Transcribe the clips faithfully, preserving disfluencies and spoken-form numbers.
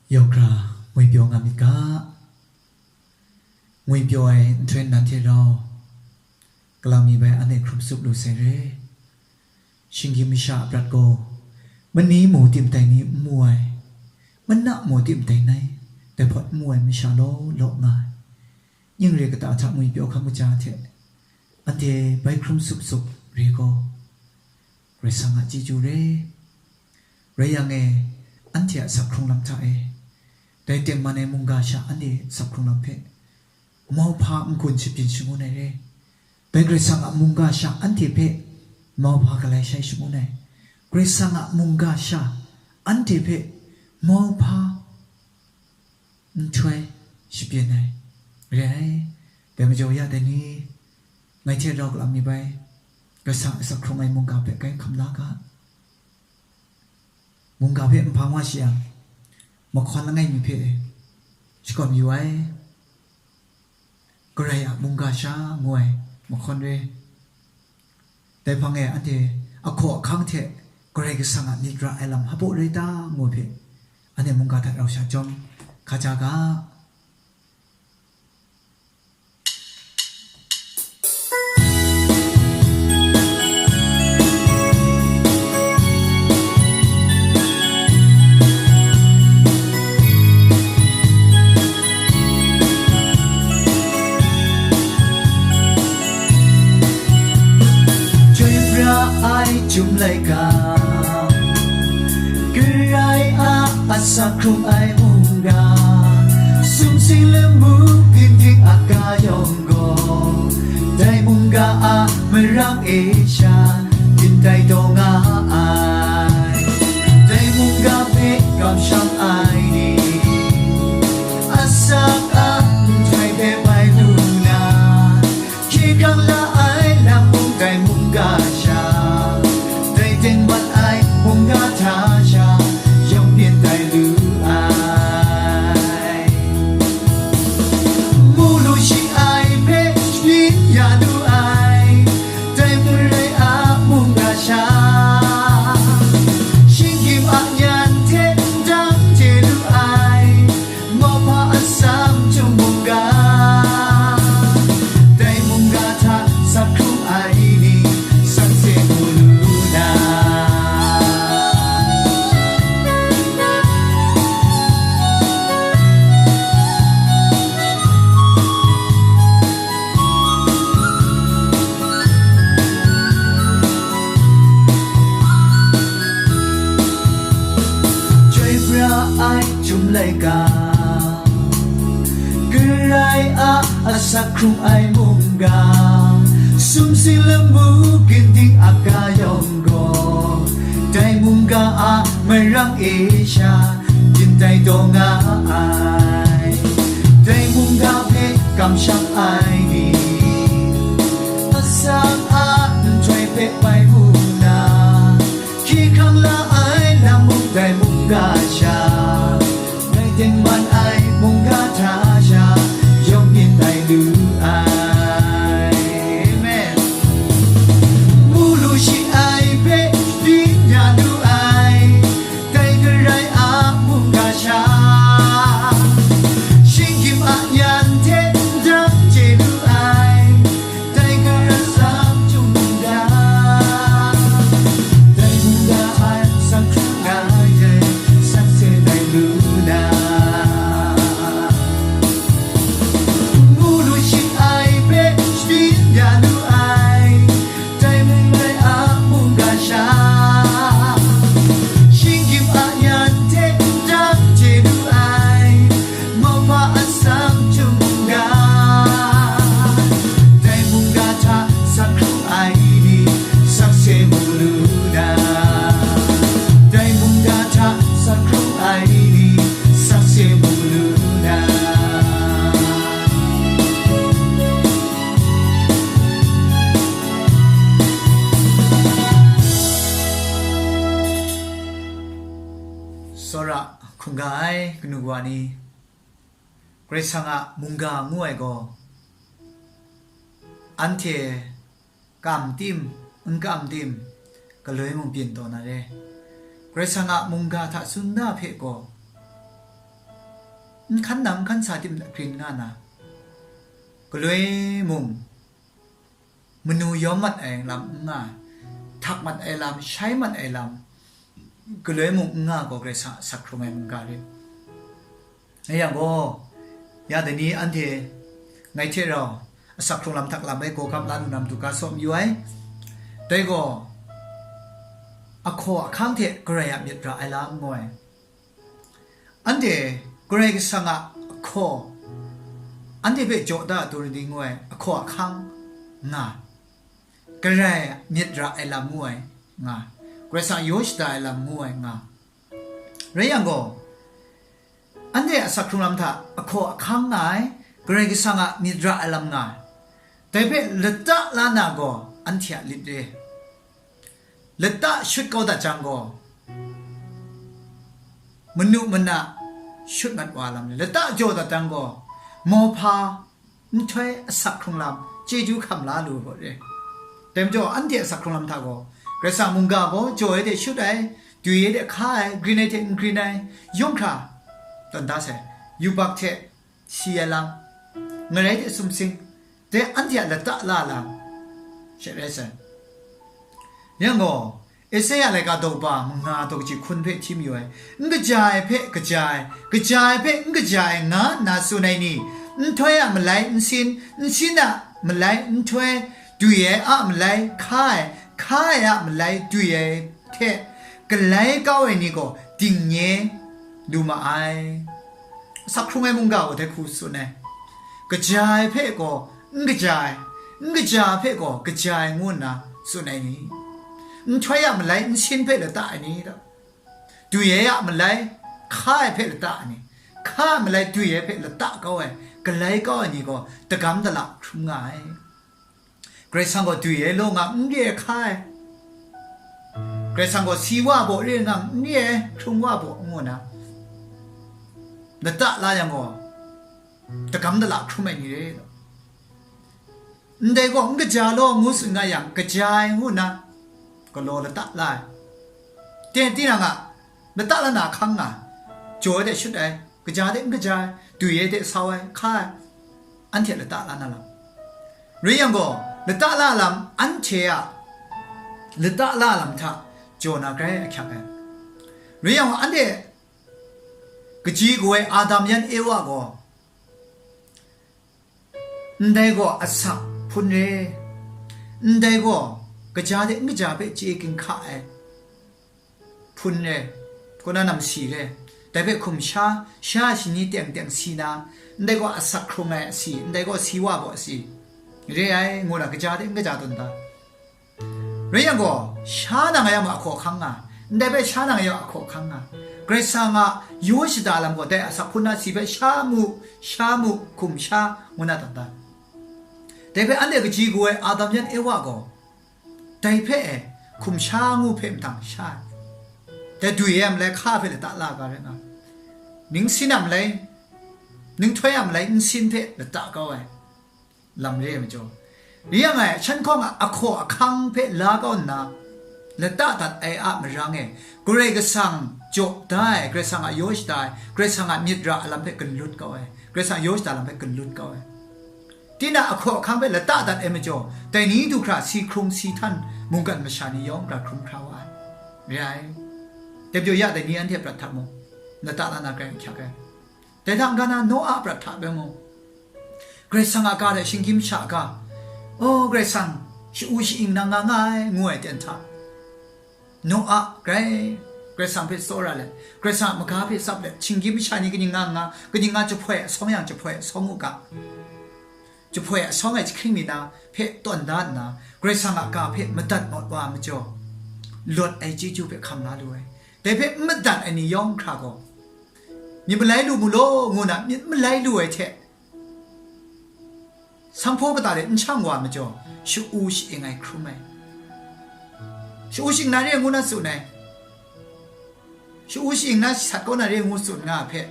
Yawng hkra ngwipyaw nga myit ga, ngwipyaw ai nhtoi nan hte rau, kalang mi bai anhte hkrum tsup lu sai re. Shinggyim masha a prat gaw, mani mu tim tai ni n mu ai, mana mu tim tai nai, dai hpawt n mu ai masha law law nga ai. Ning re kata hta ngwipyaw hkam kaja hte, anhte bai hkrum tsup tsup re gaw, Karai Kasang a chyeju re. Rai yang e, anhte a sak hkrung lam hta e, dai tengman ai mungga sha anhte sak hkrung lam hpe, mauhpa n-gun shabyin shangun ai re. Dai Karai Kasang a mungga sha anhte hpe mauhpa galai shai shangun ai. Karai Kasang a mungga sha anhte hpe mauhpa nhtoi shabyin ai re ai. Dai majaw ya dai ni, ngai hte rau kalang mi bai, Karai Kasang a sak hkrung ai mungga hpe gai hkam la ga. Mungga hpe nhpang wa shi yang, mahkawn langai mi hpe shakawn yu ai, Karai a mungga sha ngu ai mahkawn re. Dai hpang e anhte ahkaw ahkang hte Karai Kasang a myit ra ai lam hpaw rai ta ngu hpe, anhte mungga hta rau sha jawm hkaja ga. Chyoi pra ai Chyum laika, Karai a asak hkrung ai mungga, sumsing lamu ginding a ga yawng gaw, dai mungga a marang e sha, byin tai taw nga ai. Dai mungga hpe kamsham ai ni, asak a nhtoi hpe bai lu na, hkye hkrang la ai lam mung dai mungga sha, dai tengman ai mungga hta sha, yawng byin tai lu ai. Mu lu shi ai hpe shabyin ya lu ai, dai Karai a mungga sha, shinggyim a nyan hte ndang chye lu ai, mauhpa asak chyum mungga, dai mungga hta sak hkrung ai ni, sakse mu lu na. Chyoi pra ai Chyum laika, Karai a asak hkrung ai mungga, sumsing lamu ginding a ga yawng gaw, dai mungga a marang e sha, byin tai taw nga ai. Dai mungga hpe kamsham ai ni, asak a nhtoi hpe bai mu na, hkye hkrang la ai lam mung dai mungga sha, dai tengman ai mungga hta sha, yawng byin tai lu ai. Amen. Mu lu shi ai hpe byin ya lu ai, dai Karai a mungga sha, shinggyim a nyan hte ndang chye lu ai, dai Karai a asak chyum mungga, dai mungga ai asak hkrung ai, sakse tai lu na. Mu lu shi ai hpe shabyin ya lu ai, dai mung dai a mungga sha, shinggyim a nyan hte ndang chye lu ai, mauhpa asak chyum mungga, dai mungga hta sak hkrung ai ni, sakse mu lu na. Dai mungga hta sak hkrung ai ni, sakse mu lu na. Tsawra hkungga ai kanu wa ni, Karai Kasang a mungga ngu ai gaw, anhte kam tim, n kam tim, galoi mung byin taw na re. Karai Kasang a mungga hta tsun na hpe gaw, n hkan nang n hkan sa tim grin nga na, galoi mung manu yawm mat ai lam n nga ai, htak mat ai lam, shai mat ai lam, galoi mung n nga gaw Karai Kasang a asak hkrung ai mungga rit. Rai yang gaw, ya dai ni anhte ngai hte rau asak hkrung lam htak lam ai gawgap la lu na matu ga saw mayu ai. Dai gaw, ahkaw ahkang hte Karai a myit ra ai lam ngu ai. Anhte Karai Kasang a ahkaw, anhte hpe jaw da ai authority ngu ai ahkaw ahkang nga, Karai myit ra ai lam ngu ai nga, Karai Kasang yaw shada ai lam ngu ai nga. Rai yang gaw, anhte a asak hkrung lam hta ahkaw ahkang nga ai, Karai Kasang a myit ra ai lam nga ai. Dai hpe lata la na gaw anhte a lit re. Lata shut kau dat jang gaw, manu mana shut mat wa lam re. Lata jaw dat jang gaw, mawhpa nhtoi asak hkrung lam chyeju hkam la lu ai re. Dai majaw, anhte asak hkrung lam hta gaw, Karai Kasang mungga gaw jaw ai hte shut ai, dwi ai hte hka ai, grin ai hte n grin ai, yawng hkra tawn da sai, yubak hte si ai lam, ngarai hte sumsing, dai anhte a lata la lam she rai sai. Yang gaw, Esaia laika daw ba manga daw kaji hkun hpe hti mayu ai, n kaja ai hpe kaja ai, kaja ai hpe n kaja ai, nga nna tsun ai ni, nhtoi a malai nsin, nsin a malai nhtoi, dwi ai a malai hka ai, hka ai a malai dwi ai hte galai kau ai ni gaw dingnye lu ma ai. Asak hkrung ai mungga gaw dai hku tsun ai, kaja ai hpe gaw n kaja ai, n kaja ai hpe gaw kaja ai ngu nna tsun ai ni, nhtoi a malai nsin hpe lata ai ni, dwi ai a malai hka ai hpe lata ai ni, hka ai malai dwi ai hpe lata kau ai, galai kau ai ni gaw dagam dala hkrum nga ai. Karai Kasang gaw dwi ai law nga n re ai hka ai, Karai Kasang gaw si wa baw re nga n re ai, hkrung wa baw ngu na, lata la yang gaw, dagam dala hkrum ai ni re. Ndai gaw n kaja law ngu tsun nga yang, kaja ai ngu nna galaw lata la ai. Ten, tinang a lata la na hkang nga, jaw ai hte shut ai, kaja hte n kaja ai, dwi ai hte sau ai, hka ai, anhte lata la na lam. Rai yang gaw, lata la lam, anhte a lata la lam hta jaw na grai ahkyak ai. Rai yang gaw, anhte kaji kaw ai Adam yan Ewa gaw, ndai gaw asak hpun re, ndai gaw kaja hte n kaja hpe chye ginhka ai hpun re, kaw na namsi re, dai hpe hkum sha, sha shani teng teng si na, ndai gaw asak hkrung ai asi, ndai gaw si wa gaw asi re ai, ngu na kaja hte n kaja tawn da. Rai yang gaw, sha nang a yang ma ahkaw hkang nga, ndai hpe sha nang a yang ahkaw hkang nga, Karai Kasang a yaw shada lam gaw dai asak hpun na si hpe sha mu, sha mu, hkum sha, ngu na tawn da. Dai hpe anhte kaji kaw ai Adam yan Ewa gaw, dai hpe e, hkum sha ngu hpe mahtang sha ai. Dai dwi ai a malai hka hpe lata la ga rai nga, ning sin a malai, ning htoi a malai nsin hpe lata kau ai lam re ai majaw, ri yang e, shan hkawng a ahkaw ahkang hpe la kau nna, lata dat ai a marang e, Karai Kasang jaw da ai, Karai Kasang a yaw shada ai, Karai Kasang a myit ra ai lam hpe gun lut kau ai, Karai Kasang yaw shada lam hpe gun lut kau ai. Tinang ahkaw ahkang hpe lata dat ai majaw, dai ni du hkra si hkrung si htan mungkan masha ni yawng gara hkrum hkra wa ai, re ai. Dai majaw ya dai ni anhte prat hta mu, lata la na grai n hkyak ai. Dai hta n-ga na Noa prat hta bai mu. Karai Kasang a ga hte shinggyim sha ga, "O Karai Kasang, sha-u sha-ing na nga nga ai," ngu ai ten hta, Noa grai Karai Kasang hpe tsawra let, Karai Kasang a maga hpe tsap let, shinggyim masha ni kaning nga nga, kaning nga jahpoi asawng yang jahpoi asawng u ga, jahpoi asawng ai jahkring mi na hpe tawn da nna, Karai Kasang a ga hpe madat mawt wa ai majaw, Lawt ai chyeju hpe hkam la lu ai. Dai hpe n madat ai ni yawng hkra gaw, myit malai lu mu law, ngu na myit malai lu ai hte, sanghpaw kata de n shang wa ai majaw, sha-u sha-ing ai hkrum ai. Sha-u sha-ing na re ngu na tsun ai. Sha-u sha-ing na sat kau na re ngu tsun nga ai hpe,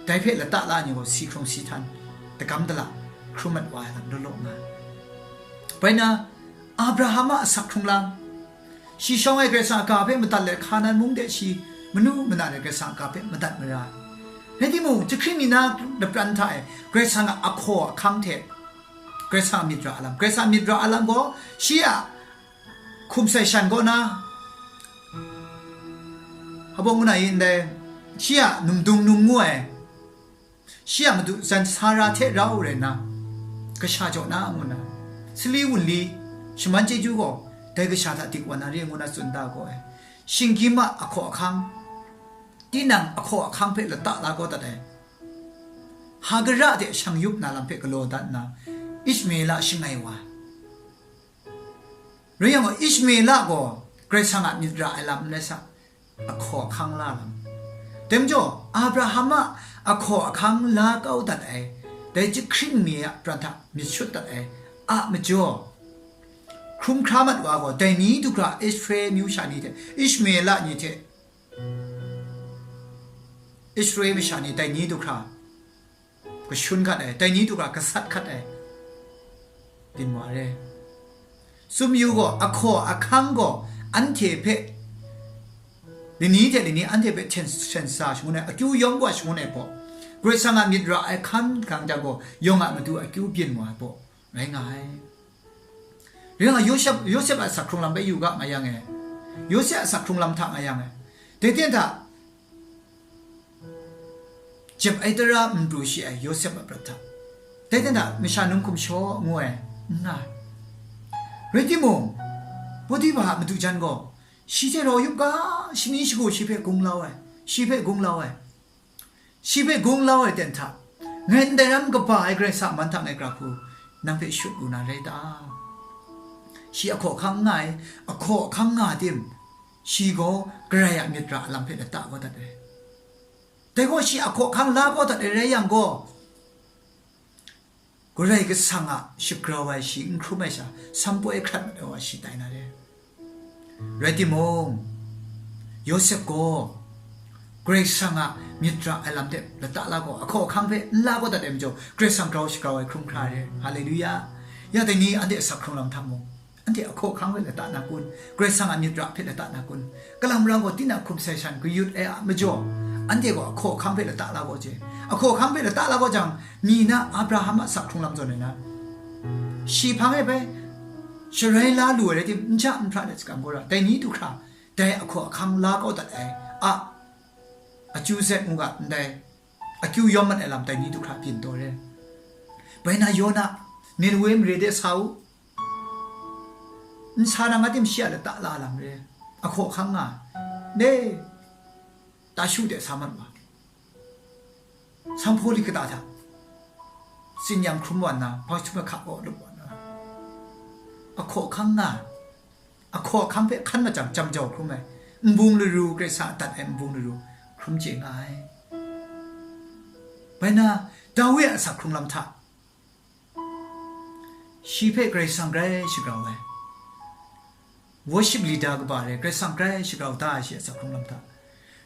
dai hpe lata la ai ni gaw si hkrung si htan, dagam dala hkrum mat wa ai lam law law nga ai. Bai na, Abraham a asak hkrung lam, shi shawng e Karai Kasang a ga hpe madat let, Hkanan mung de shi manu mana de Karai Kasang a ga hpe madat mara ai. Rai timung, jahkring mi na lapran hta e, Karai Kasang a ahkaw ahkang hte, Karai Kasang a myit ra a lam, Karai Kasang a myit ra a lam gaw, shi a hkum sai shan kaw na, hpa ngu na yin dai, shi a num dung num ngu ai, shi a madu jan Sara hte rau rai nna, kasha jaw na ngu na, sali wunli, shaman chyeju gaw, dai kasha hta dik wa na re ngu na tsun da gaw ai. Shinggyim a ahkaw ahkang, tinang ahkaw ahkang hpe lata la kau dat ai. Hagara hte shang yup na lam hpe galaw dat nna, Ishmaela shangai wa ai. Rai yang gaw, Ishmaela gaw Karai Kasang a myit ra ai lam n rai sa, ahkaw ahkang la lam. Dai majaw, Abraham a ahkaw ahkang la kau dat ai, dai jahkring mi a pran hta myit shut dat ai a majaw, hkrum hkra mat wa gaw, dai ni du hkra Israel amyu sha ni hte, Ishmaela ni hte, Israel masha ni dai ni du hkra kashun hkat ai, dai ni du hkra gasat hkat ai, byin wa re. Sumyu gaw, ahkaw ahkang gaw anhte hpe, lani hte lani anhte hpe hten, hten sa shangun ai, akyu yawm wa shangun ai hpaw, Karai Kasang a myit ra ai hkan hkang jang gaw, yawng a matu akyu byin wa ai hpaw, rai nga ai. Rai nga, Yosep, Yosep a asak hkrung lam bai yu ga nga yang e, Yosep a asak hkrung lam hta nga yang e, dai ten hta, jep ai tara n pru shi ai Yosep a prat hta, dai ten hta masha num hkum shaw ngu ai, n nga ai. Rai timung, Potiphar a madu jan gaw, shi hte rau yup ga, shani shagu shi hpe gung lau ai, shi hpe gung lau ai. Shi hpe gung lau ai ten hta, ngai ndai ram kaba ai Karai Kasang a man hta ngai gra hku nang hpe shut lu na rai ta? Shi ahkaw ahkang n nga ai, ahkaw ahkang nga tim, shi gaw Karai a myit ra a lam hpe lata kau dat ai. Dai gaw shi ahkaw ahkang la kau dat ai rai yang gaw, Karai Kasang a shagrau ai shi n hkrum ai sha, sampoi hkrat mat ai wa shi tai na re. Rai timung, Yosep gaw Karai Kasang a myit ra ai lam hte lata la gaw, ahkaw ahkang hpe n la kau dat ai majaw, Karai Kasang grau shagrau ai hkrum hkra re. Haleluya! Ya dai ni anhte asak hkrung lam hta mung, anhte ahkaw ahkang hpe lata na kun? Karai Kasang a myit ra hpe lata na kun? Kalam rang gaw, tinang hkum sai shan kayut ai a majaw, anhte gaw ahkaw ahkang hpe lata la gaw je. Ahkaw ahkang hpe lata la gaw jang, mi na Abraham a asak hkrung lam zawn ai na, shi hpang e bai sharai la lu ai rai tim, n ja n hpra let sagang gaw ra, dai ni du hkra dai ahkaw ahkang la kau dat ai a, akyu zet ngu ga ndai, akyu yawm mat ai lam dai ni du hkra byin taw re. Bai na Yona, Ninewe mare de sa u, n sa na nga tim shi a lata la lam re, ahkaw ahkang nga, ne, tashu de sa mat wa, sanghpaw lit kata hta, tsin-yam hkrum wa nna, hpa htum ai hka kaw lup wa nna, ahkaw ahkang nga, ahkaw ahkang hpe hkan machyang, jam jau hkrum ai, nbung laru, Karai Kasang a dat ai nbung laru hkrum chye nga ai. Bai na, Dawi a asak hkrung lam hta, shi hpe Karai Kasang grai shagrau ai, worship leader kaba re, Karai Kasang grai shagrau da ai shi a asak hkrung lam hta,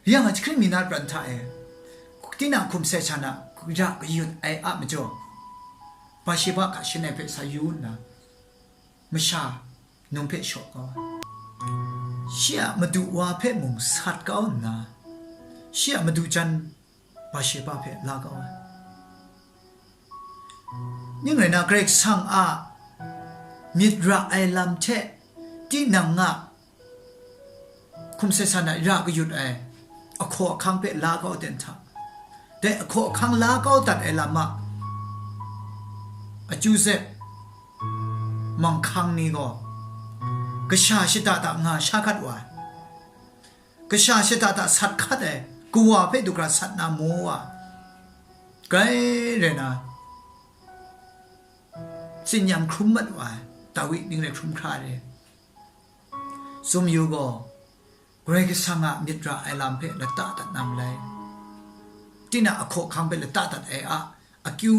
yang a jahkring mi na pran hta e, tinang hkum sai shan a ra kayut ai a majaw, Bathsheba hka shangai hpe sa yu nna, masha num hpe shaw kau ai. Shi a madu wa hpe mung sat kau nna, shi a madu jan Bathsheba hpe la kau ai. Ning rai na, Karai Kasang a myit ra ai lam hte tinang a hkum sai shan a ra kayut ai ahkaw ahkang hpe la kau ten hta, dai ahkaw ahkang la kau dat ai lam a akyu zet manghkang ni gaw kasha shata hta nga sha hkat wa ai, kasha shata hta sat hkat ai, kawa hpe du hkra sat na mu wa, grai rai na, tsin-yam hkrum mat wa ai, Dawi ning rai hkrum hkra re. Sumyu gaw, Karai Kasang a myit ra ai lam hpe lata dat na malai, tinang ahkaw ahkang hpe lata dat ai a akyu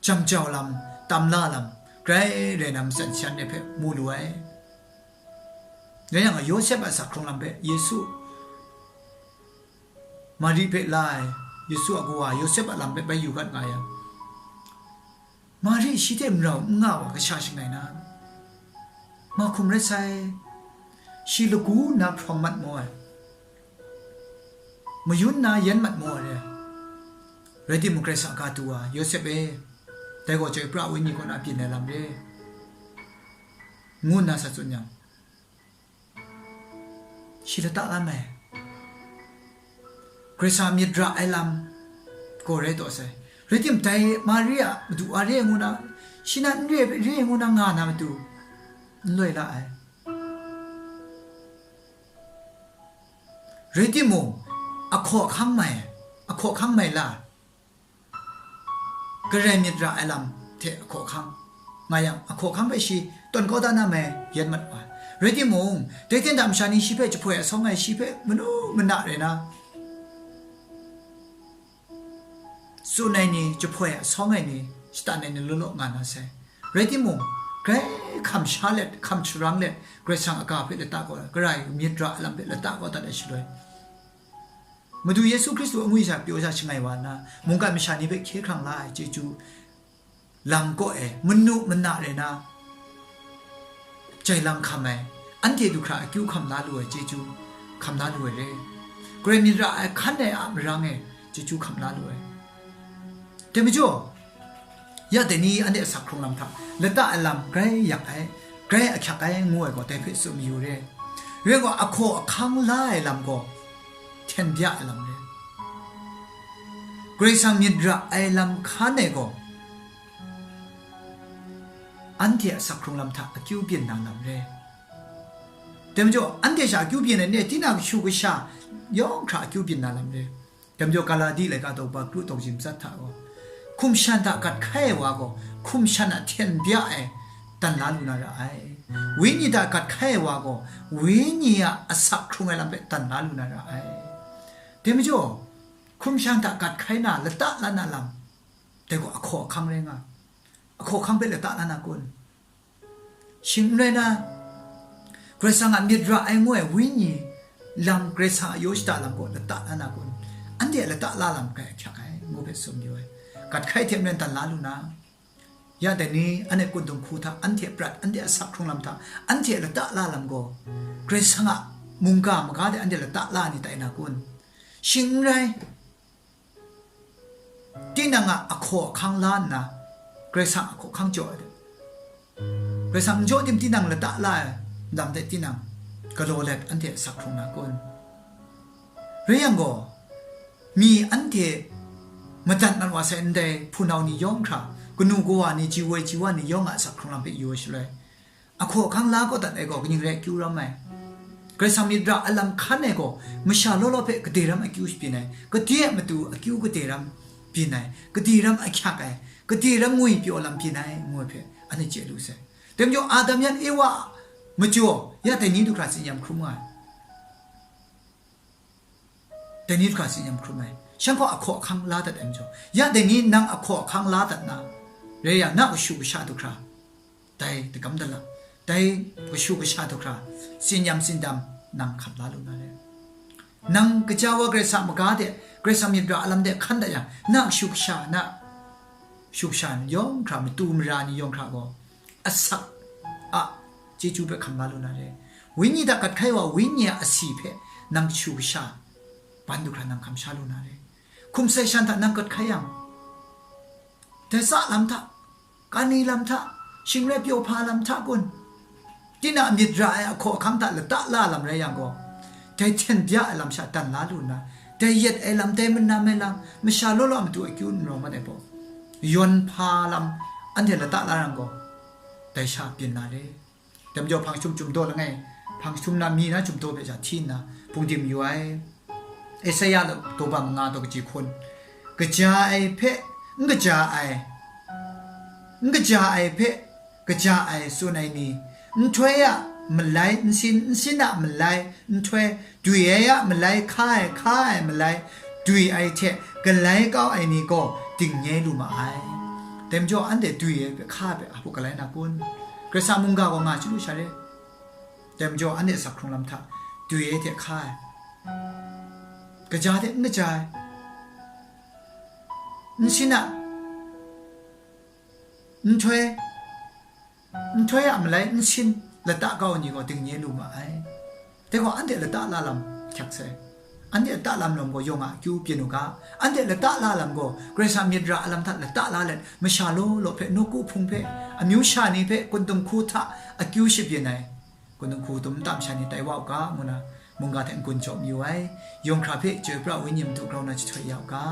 jam jau lam, tam la lam, grai rai na matsan shan ni hpe mu lu ai. Rai yang, Yawsep a asak hkrung lam hpe Yesu, Mari hpe la ai, Yesu a kawa Yawsep a lam hpe bai yu gat nga yang, Mari shi hte marau n nga wa kasha shangai na, ma hkum rai sai, shi lagu nna hprawng mat maw ai. mayun na yan mat maw ai re. Rai timung, Karai Kasang a ka tu wa, Yawsep e, dai gaw chyoi pra ai wenyi kaw na byin ai lam re, ngu nna sa tsun yang, shi lata la mai. Karai Kasang a myit ra ai lam gaw rai taw sai. Rai timung, dai Mari a madu wa re ai ngu na, shi na n re ai hpe re ai ngu na nga na matu, n loi la ai. Rai timung, ahkaw ahkang mai, ahkaw ahkang mai la, Karai myit ra ai lam hte ahkaw ahkang nga yang, ahkaw ahkang hpe shi tawn kau da na mai, yan mat wa. Rai timung, dai hten hta masha ni shi hpe jahpoi asawng ai, shi hpe manu mana rai na, tsun ai ni, jahpoi asawng ai ni, shatan ai ni law law nga na sai. Rai timung, grai hkam sha let, hkam sharang let, Karai Kasang a ga hpe lata kau, Karai myit ra ai lam hpe lata kau dat ai shaloi, Madu Yesu Hkristu angwi sha pyaw sha shangai wa nna, mungkan masha ni hpe hkye hkrang la ai chyeju lam kaw e manu mana rai na, jai lam hkam ai, anhte du hkra akyu hkam la lu ai chyeju hkam la lu ai re. Karai myit ra ai hkan ai a marang e chyeju hkam la lu ai. Dai majaw, ya dai ni anhte asak hkrung lam hta lata ai lam grai yak ai, grai ahkyak ai ngu ai gaw dai hpe tsun mayu re. Rai gaw, ahkaw ahkang la ai lam gaw hten bya ai lam re. Karai Kasang myit ra ai lam hkan e gaw, anhte asak hkrung lam hta akyu byin na lam re. Dai majaw, anhte sha akyu byin ai ni, tinang kashu kasha yawng hkra akyu byin na lam re. Dai majaw, Galati laika daw ba kru daw jim tsat hta gaw, hkum shan hta gat hkai ai wa gaw, hkum shan a hten bya e dan la lu na ra ai. Wenyi hta gat hkai ai wa gaw, wenyi a asak hkrung ai lam hpe dan la lu na ra ai. Dai majaw, hkum shan hta gat hkai na lata la na lam, dai gaw ahkaw ahkang rai nga, ahkaw ahkang hpe lata la na kun? Shing n rai na, Karai Kasang a myit ra ai ngu ai wenyi lam, Karai Kasang a yaw shada lam gaw lata la na kun? Anhte a lata la lam grai ahkyak ai, ngu hpe tsun yu ai. Gat hkai hte maren dan la lu na, ya dai ni, anhte kundung hku hta, anhte prat, anhte asak hkrung lam hta, anhte a lata la lam gaw, Karai Kasang a mungga maga de anhte lata la ni tai na kun? Shing n rai. Tinang a ahkaw ahkang la nna, Karai Kasang ahkaw ahkang jaw ai de. Karai Kasang n jaw tim, tinang lata la ai lam de tinang galaw let anhte asak hkrung na kun? Rai yang gaw, mi anhte madat mat wa sai ndai hpunau ni yawng hkra, kanu kawa ni, ji woi ji wa ni yawng a asak hkrung lam hpe yu ai shaloi, ahkaw ahkang la kau dat ai gaw kaning rai akyu ram ai? Karai Kasang myit ra a lam hkan ai gaw masha law law hpe gade ram akyu byin ai, gade a matu akyu gade ram byin ai, gade ram ahkyak ai, gade ram ngwi pyaw lam byin ai, ngu ai hpe anhte chye lu sai. Dai majaw, Adam yan Ewa majaw, ya dai ni du hkra tsin-yam hkrum nga ai. Dai ni du hkra tsin-yam hkrum ai. Shan gaw ahkaw ahkang la dat ai majaw, ya dai ni nang ahkaw ahkang la dat na, rai yang, na kashu kasha du hkra, dai dagam dalang, dai kashu kasha du hkra, tsin-yam tsindam nang hkap la lu na re. Nang kaja wa Karai Kasang maga de, Karai Kasang myit ra a lam de hkan dat yang, na kashu kasha, na kashu kasha yawng hkra, matu mara ni yawng hkra gaw, asak a chyeju hpe hkam la lu na re. Wenyi hta gat hkai wa, wenyi a asi hpe nang kashu kasha ban du hkra nang hkam sha lu na re. Hkum sai shan hta nang gat hkai yang, dai tsa lam hta, kani lam hta, shing rai pyaw hpa lam hta kun? Tinang a myit ra ai ahkaw ahkang hta lata la lam rai yang gaw, dai hten bya ai lam sha dan la lu nna, dai yet ai lam, dai manam ai lam, masha law law a matu akyu n rawng mat ai gaw, yawn hpa lam anhte lata la yang gaw, dai sha byin na re. Dai majaw, hpang jahtum jum daw langai, hpang jahtum na mi na jum daw hpe sha hti nna, bungdim yu ai. Esaia daw ba manga daw kaji hkun, kaja ai hpe n kaja ai, n kaja ai hpe kaja ai tsun ai ni, nhtoi a malai nsin, nsin a malai nhtoi, dwi ai a malai hka ai, hka ai malai dwi ai hte galai kau ai ni gaw dingnye lu ma ai. Dai majaw, anhte dwi ai hpe hka ai hpe hpa galai na kun? Karai Kasang mungga gaw nga chyalu sha re. Dai majaw, anhte asak hkrung lam hta dwi ai hte hka ai, kaja hte n kaja ai, nsin a nhtoi, nhtoi a malai nsin lata kau ai ni gaw dingnye lu ma ai. Dai gaw, anhte lata la lam hkyak sai. Anhte lata lam lam gaw yawng a akyu byin u ga. Anhte lata la lam gaw Karai Kasang myit ra a lam hta lata la let, masha law law hpe, nawku hpung hpe, amyu sha ni hpe, kundum hku hta akyu shabyin ai, kundum hku tum nta masha ni tai wa u ga, ngu na mungga hte n-gun jaw mayu ai. Yawng hkra hpe Chyoi pra Wenyi Madu grau na jahtoi ya u ga.